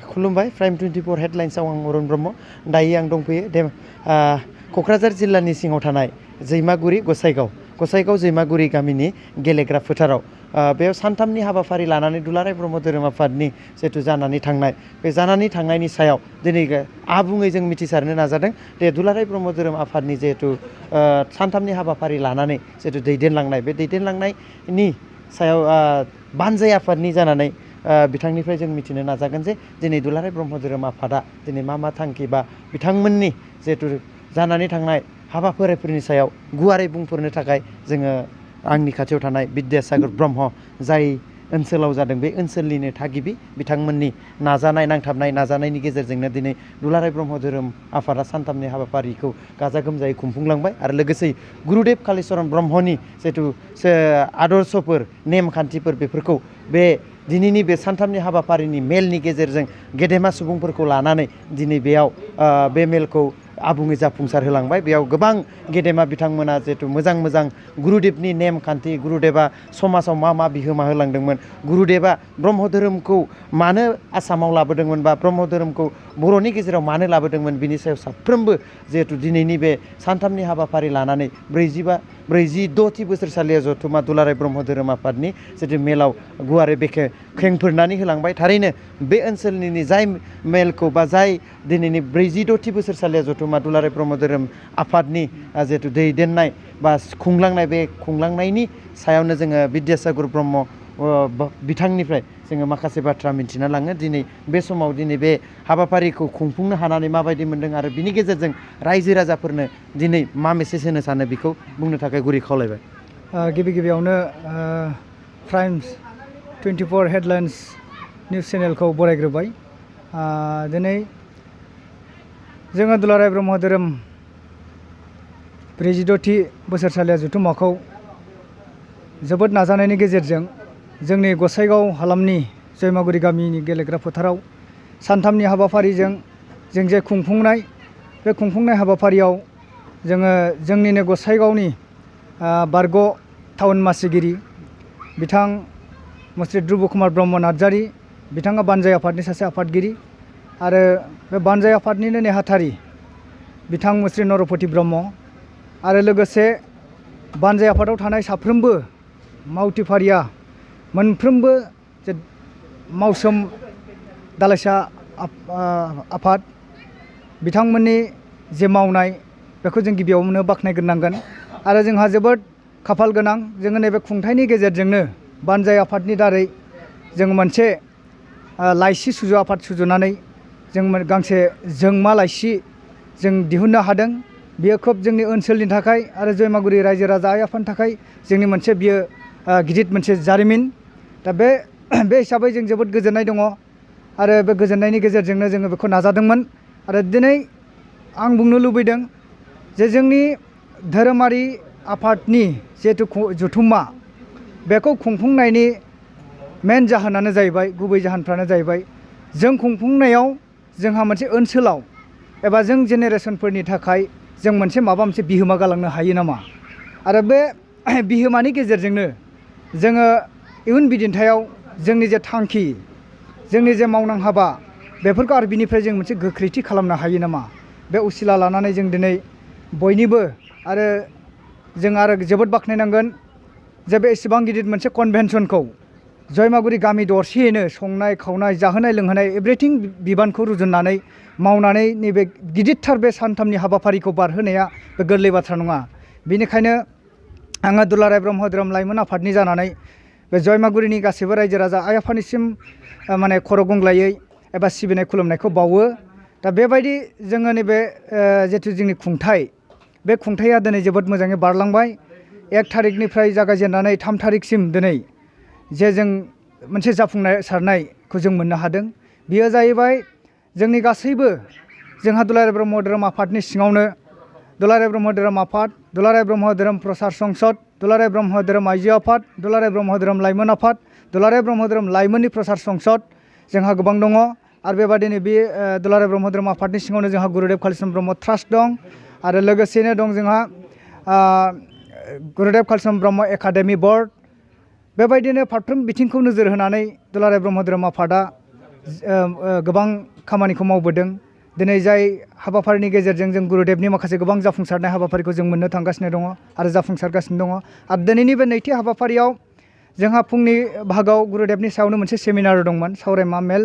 खुलुमबाय प्राइम 24 हेडलाइन्सआव आं अरुण ब्रह्म दायो आं दंफैयो क'क्राझार जिल्लानि सिङाव थानाय जैमागुरि गसाइगाव जैमागुरि गामिनि गेलेग्रा फोथाराव बेयाव सानथामनि हाबाफारि लानानै दुलाराय ब्रह्म धोरोम आफादनि जिहेथु जानानै थांनाय बे जानानै थांनायनि सायाव दिनै आबुङै जों मिथिसारनो नाजादों दे दुलाराय ब्रह्म धोरोम आफादनि जिहेथु सानथामनि हाबाफारि लानानै जिहेथु दैदेनलांनाय बे दैदेनलांनायनि सायाव बानजाय आफादनि जानानै बिथांनिफ्राय जों मिथिनो नाजागोन जे दिनै दुलाराय ब्रह्म धोरोम आफादा दिनै मा थांखि बा बिथांमोननि जिहेथु जानानै थांनाय हाबाफारिफोरनि सायाव गुवारै बुंफोरनो थाखाय जोङो आंनि खाथियाव थानाय बिद्यासागर ब्रह्म जाय ओनसोलाव जादों बे ओनसोलनिनो थागिबि बिथांमोननि नांथाबनाय नाजानायनि गेजेरजोंनो दिनै दुलाराय ब्रह्म धोरोम आफादा सानथामनि हाबाफारिखौ गाजा गोमजायै खुंफुंलांबाय आरो लोगोसे गुरुदेब कालिचरन ब्रह्मनि जिहेथु आदर्शफोर नेमखान्थिफोर बेफोरखौ बे दिनैनि बे सानथामनि हाबाफारिनि मेलनि गेजेरजों गेदेमा सुबुंफोरखौ लानानै दिनै बेयाव बे मेलखौ आबुङै जाफुंसार होलांबाय बेयाव गोबां गेदेमा बिथांमोना जिहेथु मोजां गुरुदेबनि नेमखान्थि गुरुदेबा समाजाव मा बिहोमा होलांदोंमोन गुरुदेबा ब्रह्म धोरोमखौ मानो आसामाव लाबोदोंमोन बा ब्रह्म धोरोमखौ बर'नि गेजेराव मानो लाबोदोंमोन बिनि सायाव साफ्रोमबो जिहेथु दिनैनि बे सानथामनि हाबाफारि लानानै 46थि बोसोरसालिया जथुम्मा दुलाराय ब्रह्म धोरोम आफादनि जिहेतु मेलाव गुवारै खेंफोरनानै होलांबाय थारैनो बे ओनसोलनि जाय मेलखौ बा जाय दिनैनि 46थि बोसोरसालिया जथुम्मा दुलाराय ब्रह्म धोरोम आफादनि जिहेतु दैदेननाय बा खुंलांनाय बे खुंलांनायनि सायावनो जोङो बिद्यासागर ब्रह्म बिथांनिफ्राय जोङो माखासे बाथ्रा मिन्थिना लाङो दिनै बे समाव दिनै बे हाबाफारिखौ खुंफुंनो हानानै माबायदि मोन्दों आरो बिनि गेजेरजों रायजो राजाफोरनो दिनै मा मेसेज होनो सानो बेखौ बुंनो थाखाय गुरै खावलायबाय। गिबियावनो प्राइम 24 हेडलाइन्स निउस चेनेलखौ बरायग्रोबाय दिनै जोङो दुलाराय ब्रह्म धोरोम 46थि बोसोरसालिया जथुम्माखौ जोबोद नाजानायनि गेजेरजों जोंनि गसाइगाव हालामनि जयमागुरि गामिनि गेलेग्रा फोथाराव सानथामनि हाबाफारिजों जों जे खुंफुंनाय बे खुंफुंनाय हाबाफारियाव जोङो जोंनिनो गसाइगावनि बारग' टाउन मासिगिरि बिथां मुस्रि ध्रुब कुमार ब्रह्म नार्जारि बिथाङा बानजाय आफादनि सासे आफादगिरि आरो बे बानजाय आफादनिनो नेहाथारि बिथां मुस्रि नरपति ब्रह्म आरो लोगोसे बानजाय आफादाव थानाय साफ्रोमबो मावथिफारिया मोनफ्रोमबो जे मावसोम दालाइसा आफाद बिथांमोननि जे मावनाय बेखौ जों गिबियावनो बाख्नायग्रोनांगोन आरो जोंहा जोबोद खाफाल गोनां जोङो नैबे खुंथायनि गेजेरजोंनो बानजाय आफादनि दारै जों मोनसे लाइसि आफाद सुजुनानै जों गांसे जोंमा लाइसि जों दिहुननो हादों बियो खोब जोंनि ओनसोलनि थाखाय आरो जयमागुरि रायजो राजा आइ आफानि थाखाय जोंनि मोनसे बियो गिदिर मोनसे जारिमिन दा बे हिसाबै जों जोबोद गोजोननाय दङ आरो बे गोजोननायनि गेजेरजोंनो जोङो बेखौ नाजादोंमोन आरो दिनै आं बुंनो लुबैदों जे जोंनि धोरोमारि आफादनि जिहेतु जथुम्मा बेखौ खुंफुंनायनि मेन जाहोनानो जाहैबाय गुबै जाहोनफ्रानो जाहैबाय जों खुंफुंनायाव जोंहा मोनसे ओनसोलाव एबा जों जेनेरेसनफोरनि थाखाय जों माबा मोनसे बिहोमा गालांनो हायो नामा आरो बे बिहोमानि गेजेरजोंनो जोङो इयुन बिदिन्थायाव जोंनि जे थांखि जोंनि जे मावनां हाबा बेफोरखौ आरो बिनिफ्राय जों मोनसे गोख्रैथि खालामनो हायो नामा बे उसिला लानानै जों दिनै बयनिबो आरो जों आरो जोबोद बाख्नायनांगोन जे बे एसेबां गिदिर मोनसे कनभेनसनखौ जयमागुरि गामि दरसेयैनो संनाय खावनाय जाहोनाय लोंहोनाय एभ्रिथिं बिबानखौ रुजुननानै मावनानै नैबे गिदिरथार बे सानथामनि हाबाफारिखौ बारहोनाया बे गोरलै बाथ्रा नङा बेनिखायनो आङो दुलाराय ब्रह्म धोरोम लाइमोन आफादनि जानानै बे जयमागुरिनि गासैबो रायजो राजा आइ आफानिसिम माने खर' गंग्लायै एबा सिबिनाय खुलुमनायखौ बावो दा बेबायदि जोङो नैबे जिहेथु जोंनि खुंथाय बे खुंथाया दिनै जोबोद मोजाङै बारलांबाय 1 थारिखनिफ्राय जागायजेननानै 3 थारिखसिम दिनै जे जों मोनसे जाफुंसारनायखौ जों मोननो हादों बियो जाहैबाय जोंनि गासैबो जोंहा दुलाराय ब्रह्म धोरोम आफादनि सिङावनो दुलाराय ब्रह्म धोरोम आफाद दुलाराय ब्रह्म धोरोम प्रसार संसद दुलाराय ब्रह्म धोरोम आइजो आफाद दुलाराय ब्रह्म धोरोम लाइमोन आफाद दुलाराय ब्रह्म धोरोम लाइमोननि प्रसार संसद जोंहा गोबां दङ आरो बेबादिनो बे दुलाराय ब्रह्म धोरोम आफादनि सिङावनो जोंहा गुरुदेब कालिचरन ब्रह्म ट्रास्ट दं आरो लोगोसेनो दं जोंहा गुरुदेब कालिचरन ब्रह्म एकाडेमि बर्ड बेबायदिनो फारफ्रोम बिथिंखौ नोजोर होनानै दुलाराय ब्रह्म धोरोम आफादा गोबां खामानिखौ मावबोदों। दिनै जाय हाबाफारिनि गेजेरजों जों गुरुदेबनि माखासे गोबां जाफुंसारनाय हाबाफारिखौ जों मोननो थांगासिनो दङ आरो जाफुंसारगासिनो दङ। आरो दिनैनि बे नैथि हाबाफारियाव जोंहा फुंनि बाहागोआव गुरुदेबनि सायावनो मोनसे सेमिनार दंमोन, सावरायमा मेल।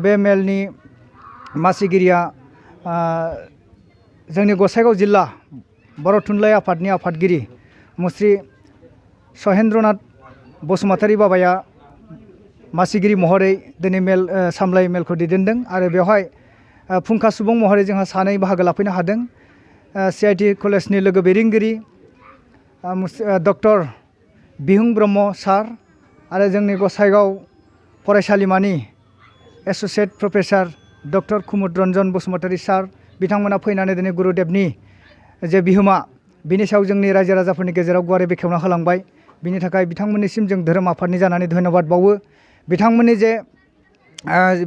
बे मेलनि मासिगिरिया जोंनि गसाइगाव जिल्ला बर' थुनलाइ आफादनि आफादगिरि मुस्रि सहेन्द्रनाथ बसुमतारी बाबाया मासिगिरि महरै दिनै मेल सामलाय मेलखौ दैदेनदों। आरो बेवहाय फुंखा सुबुं महरै जोंहा सानै बाहागो लाफैनो हादों। CIT कलेजनि लोगो बेरेंगिरि डक्टर बिहुं ब्रह्म सार आरो जोंनि गसाइगाव फरायसालिमानि एस'सियेट प्रफेसार डक्टर कुमुद रन्जन बसुमतारी सार बिथांमोना फैनानै दिनै गुरुदेबनि जे बिहोमा बिनि सायाव जोंनि रायजो राजाफोरनि गेजेराव गुवारै बेखेवना होलांबाय। बिनि थाखाय बिथांमोननिसिम जों धोरोम आफादनि जानानै धन्यबाद बावो। बिथांमोननि जे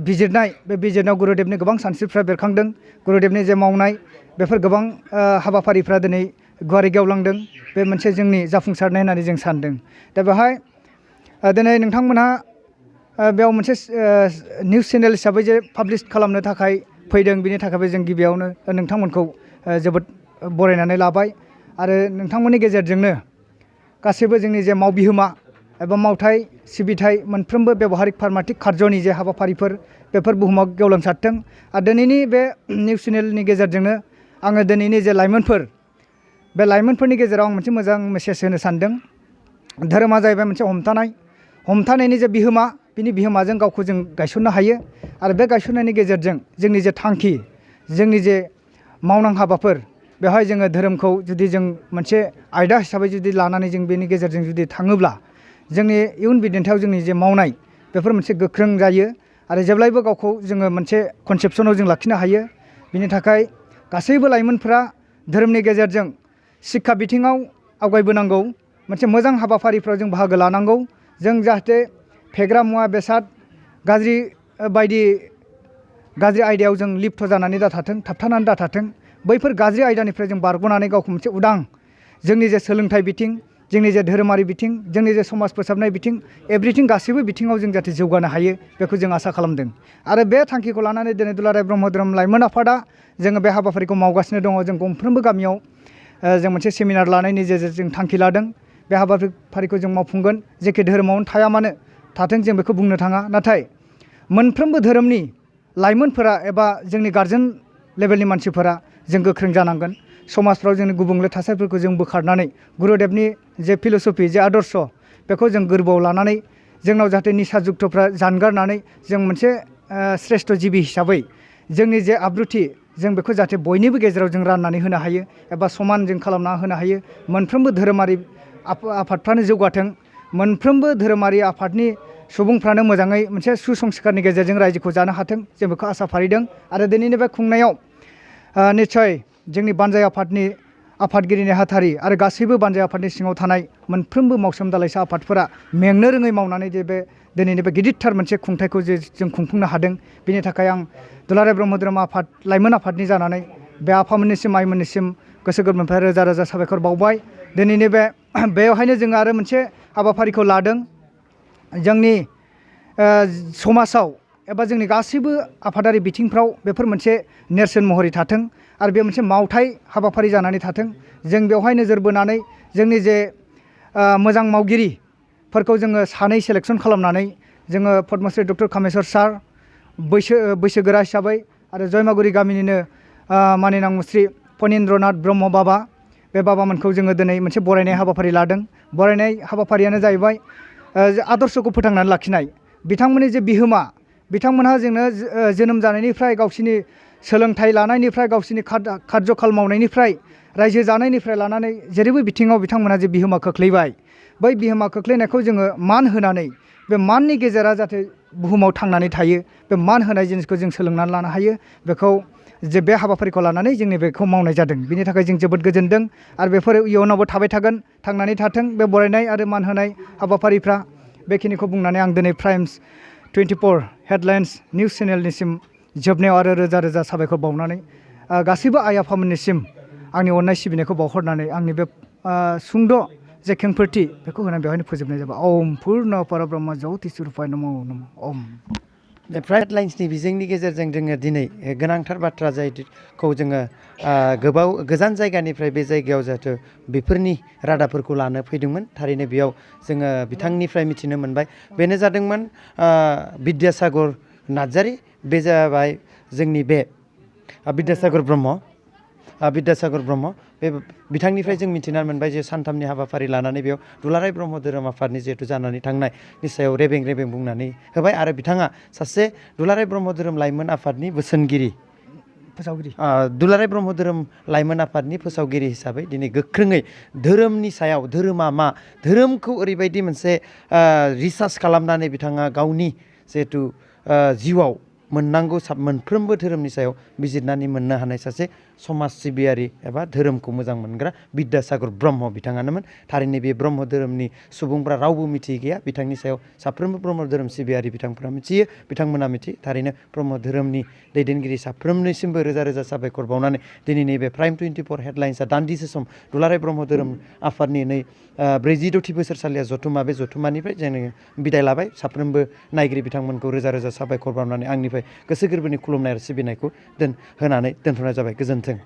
बिजिरनाय बे बिजिरनायाव गुरुदेबनि गोबां सानस्रिफ्रा बेरखांदों। गुरुदेबनि जे मावनाय बेफोर गोबां हाबाफारिफ्रा दिनै गुवारै गेवलांदों। बे मोनसे जोंनि जाफुंसारनाय होननानै जों सानदों। दा बेवहाय दिनै नोंथांमोनहा बेयाव मोनसे निउस चेनेल हिसाबै जे पाब्लिश खालामनो थाखाय फैदों, बिनि थाखायबो जों गिबियावनो नोंथांमोनखौ जोबोद बरायनानै लाबाय। आरो नोंथांमोननि गेजेरजोंनो गासैबो जोंनि जे मावबिहोमा एबा मावथाय सिबिथाय मोनफ्रोमबो बेबहारिक फार्माटिक कार्जनि जे हाबाफारिफोर बेफोर बुहुमाव गेवलांसारथों। आरो दिनैनि बे निउस चेनेलनि गेजेरजोंनो आङो दिनैनि जे लाइमोनफोर बे लाइमोनफोरनि गेजेराव आं मोनसे मोजां मेसेज होनो सानदों। धोरोमा जाहैबाय मोनसे हमथानायनि जे बिहोमा, बिनि बिहोमाजों गावखौ जों गायसननो हायो। आरो बे गायसननायनि गेजेरजों जोंनि जे थांखि, जोंनि जे मावनां हाबाफोर, बेवहाय जोङो धोरोमखौ जुदि जों मोनसे आयदा हिसाबै जुदि लानानै जों बेनि गेजेरजों जुदि थाङोब्ला जोंनि इयुन बिदिन्थायाव जोंनि जे मावनाय बेफोर मोनसे गोख्रों जायो। आरो जेब्लायबो गावखौ जोङो मोनसे कनसेप्सनाव जों लाखिनो हायो। बिनि थाखाय गासैबो लाइमोनफोरा धोरोमनि गेजेरजों शिक्षा बिथिङाव आवगायबोनांगौ, मोनसे मोजां हाबाफारिफ्राव जों बाहागो लानांगौ। जों जाहाथे फेग्रा मुवा बेसाद गाज्रि आयदायाव जों लिप्त जानानै दाथाथों, थाबथानानै दाथाथों। बैफोर गाज्रि आयदानिफ्राय जों बारग'नानै गावखौ मोनसे उदां, जोंनि जे सोलोंथाइ बिथिं, जोंनि जे धोरोमारि बिथिं, जोंनि जे समाज फोसाबनाय बिथिं, एभ्रिथिं गासैबो बिथिङाव जों जाहाथे जौगानो हायो बेखौ जों आसा खालामदों। आरो बे थांखिखौ लानानै दिनै दुलाराय ब्रह्म धोरोम लाइमोन आफादा जोङो बे हाबाफारिखौ मावगासिनो दङ। जों गंफ्रोमबो गामियाव जों मोनसे सेमिनार लानायनि गेजेरजों थांखि लादों। बे हाबाफारिखौ जों मावफुंगोन। जेखि धोरोमावनो थाया मानो थाथों जों बेखौ बुंनो थाङा, नाथाय मोनफ्रोमबो धोरोमनि लाइमोनफोरा एबा जोंनि गारजेन लेभेलनि मानसिफोरा जों गोख्रों जानांगोन। समाजफ्राव जोंनि गुबुंले थासारिफोरखौ जों बोखारनानै गुरुदेबनि जे फिल'सफि, जे आदर्श, बेखौ जों गोरबोआव लानानै जोंनाव जाहाथे निसा जुक्तफ्रा जानगारनानै जों मोनसे श्रेष्ठ जिबि हिसाबै जोंनि जे आब्रुथि जों बेखौ जाहाथे बयनिबो गेजेराव जों राननानै होनो हायो एबा समान जों खालामना होनो हायो। मोनफ्रोमबो धोरोमारि आफादफ्रानो जौगाथों, मोनफ्रोमबो धोरोमारि आफादनि सुबुंफ्रानो मोजाङै मोनसे सुसंस्कारनि गेजेरजों रायजोखौ जानो हाथों, जों बेखौ आसा फारिदों। आरो दिनैनि बे खुंनायाव निस्सय जोंनि बानजाय आफादनि आफादगिरि नेहाथारि आरो गासैबो बानजाय आफादनि सिङाव थानाय मोनफ्रोमबो मावसोम दालाइसा आफादफोरा मेंनो रोङै मावनानै जे बे दिनैनि बे गिदिरथार मोनसे खुंथायखौ जे जों खुंफुंनो हादों, बिनि थाखाय आं दुलाराय ब्रह्म धोरोम आफाद लाइमोन आफादनि जानानै बे आफामोननिसिम आइमोननिसिम गोसो गोरबोनिफ्राय रोजा रोजा साबायखर बावबाय। दिनैनि बेवहायनो जोङो आरो मोनसे हाबाफारिखौ लादों। जोंनि समाजाव एबा जोंनि गासैबो आफादारि बिथिंफ्राव बेफोर मोनसे नेरसोन महरै थाथों आरो बे मोनसे मावथाय हाबाफारि जानानै थाथों। जों बेवहाय नोजोर बोनानै जोंनि जे मोजां मावगिरिफोरखौ जोङो सानै सेलेक्सन खालामनानै जोङो पद्मश्री डक्टर कामेस्वर सार बैसोगोरा हिसाबै आरो जयमागुरि गामिनिनो मानिनां मुस्रि फनिन्द्रनाथ ब्रह्म बाबा, बे बाबामोनखौ जोङो दिनै मोनसे बरायनाय हाबाफारि लादों। बरायनाय हाबाफारियानो जाहैबाय आदर्शखौ फोथांनानै लाखिनाय। बिथांमोननि जे बिहोमा, बिथांमोनहा जोंनो जोनोम जानायनिफ्राय गावसिनि सोलोंथाइ लानायनिफ्राय गावसिनि खार्यखाल मावनायनिफ्राय रायजो जानायनिफ्राय लानानै जेरैबो बिथिङाव बिथांमोनहा जे बिहोमा खोख्लैबाय, बै बिहोमा खोख्लैनायखौ जोङो मान होनानै बे माननि गेजेरा जाहाथे बुहुमाव थांनानै थायो, बे मान होनाय जिनिसखौ जों सोलोंनानै लानो हायो, बेखौ जे बे हाबाफारिखौ लानानै जोंनि बेखौ मावनाय जादों। बिनि थाखाय जों जोबोद गोजोनदों आरो बेफोर इयुनावबो थाबाय थागोन, थांनानै थाथों बे बरायनाय आरो मान होनाय हाबाफारिफ्रा। बेखिनिखौ बुंनानै आं दिनै प्राइम्स 24 हेडलाइन्स निउस चेनेलनिसिम जोबनायाव आरो रोजा रोजा साबायखर बावनानै गासैबो आइ आफामोननिसिम आंनि अननाय सिबिनायखौ बावहरनानै आंनि बे सुंद' जे खेंफोरथि बेखौ होनानै बेवहायनो फोजोबनाय जाबाय। ओम पुर्ण परब्रह्म ज्योतिष रूपाय नमो नमः। ओम। प्राइभेट लाइन्सनि बिजोंनि गेजेरजों जोङो दिनै गोनांथार बाथ्रा जायखौ जोङो गोजान जायगानिफ्राय बे जायगायाव जाहाथे बेफोरनि रादाबफोरखौ लानो फैदोंमोन थारैनो बेयाव जोङो बिथांनिफ्राय मिथिनो मोनबाय बेनो जादोंमोन बिद्यासागर नार्जारि बे जाबाय जोंनि बे बिद्यासागर ब्रह्म बे बिथांनिफ्राय जों मिथिनानै मोनबाय जे सानथामनि हाबाफारि लानानै बेयाव दुलाराय ब्रह्म धोरोम आफादनि जिहेथु जानानै थांनायनि सायाव रेबें बुंनानै होबाय आरो बिथाङा सासे दुलाराय ब्रह्म धोरोम लाइमोन आफादनि बोसोनगिरि दुलाराय ब्रह्म धोरोम लाइमोन आफादनि फोसावगिरि हिसाबै दिनै गोख्रोङै धोरोमनि सायाव धोरोमा मा धोरोमखौ ओरैबायदि मोनसे रिसार्च खालामनानै बिथाङा गावनि जिहेथु जिउआव मोननांगौ मोनफ्रोमबो धोरोमनि सायाव बिजिरनानै मोननो हानाय सासे समाज सिबियारि एबा धोरोमखौ मोजां मोनग्रा बिद्यासागर ब्रह्म बिथाङानोमोन थारैनो बे ब्रह्म धोरोमनि सुबुंफ्रा रावबो मिथियै गैया बिथांनि सायाव साफ्रोमबो ब्रह्म धोरोम सिबियारि बिथांफ्रा मिथियो बिथांमोना मिथियो थारैनो ब्रह्म धोरोमनि दैदेनगिरि साफ्रोमनिसिमबो रोजा रोजा साबायखर बावनानै दिनै नैबे प्राइम 24 हेडलाइन्सआ दान्दिसे सम दुलाराय ब्रह्म धोरोम आफादनि 46थि बोसोरसालिया जथुम्मा बे जथुम्मानिफ्राय जोङो बिदाय लाबाय साफ्रोमबो नायगिरि बिथांमोनखौ रोजा रोजा साबायखर बावनानै आंनिफ्राय गोसो गोरबोनि खुलुमनाय आरो सिबिनायखौ होनानै दोनथ'नाय जाबाय गोजोन्थों।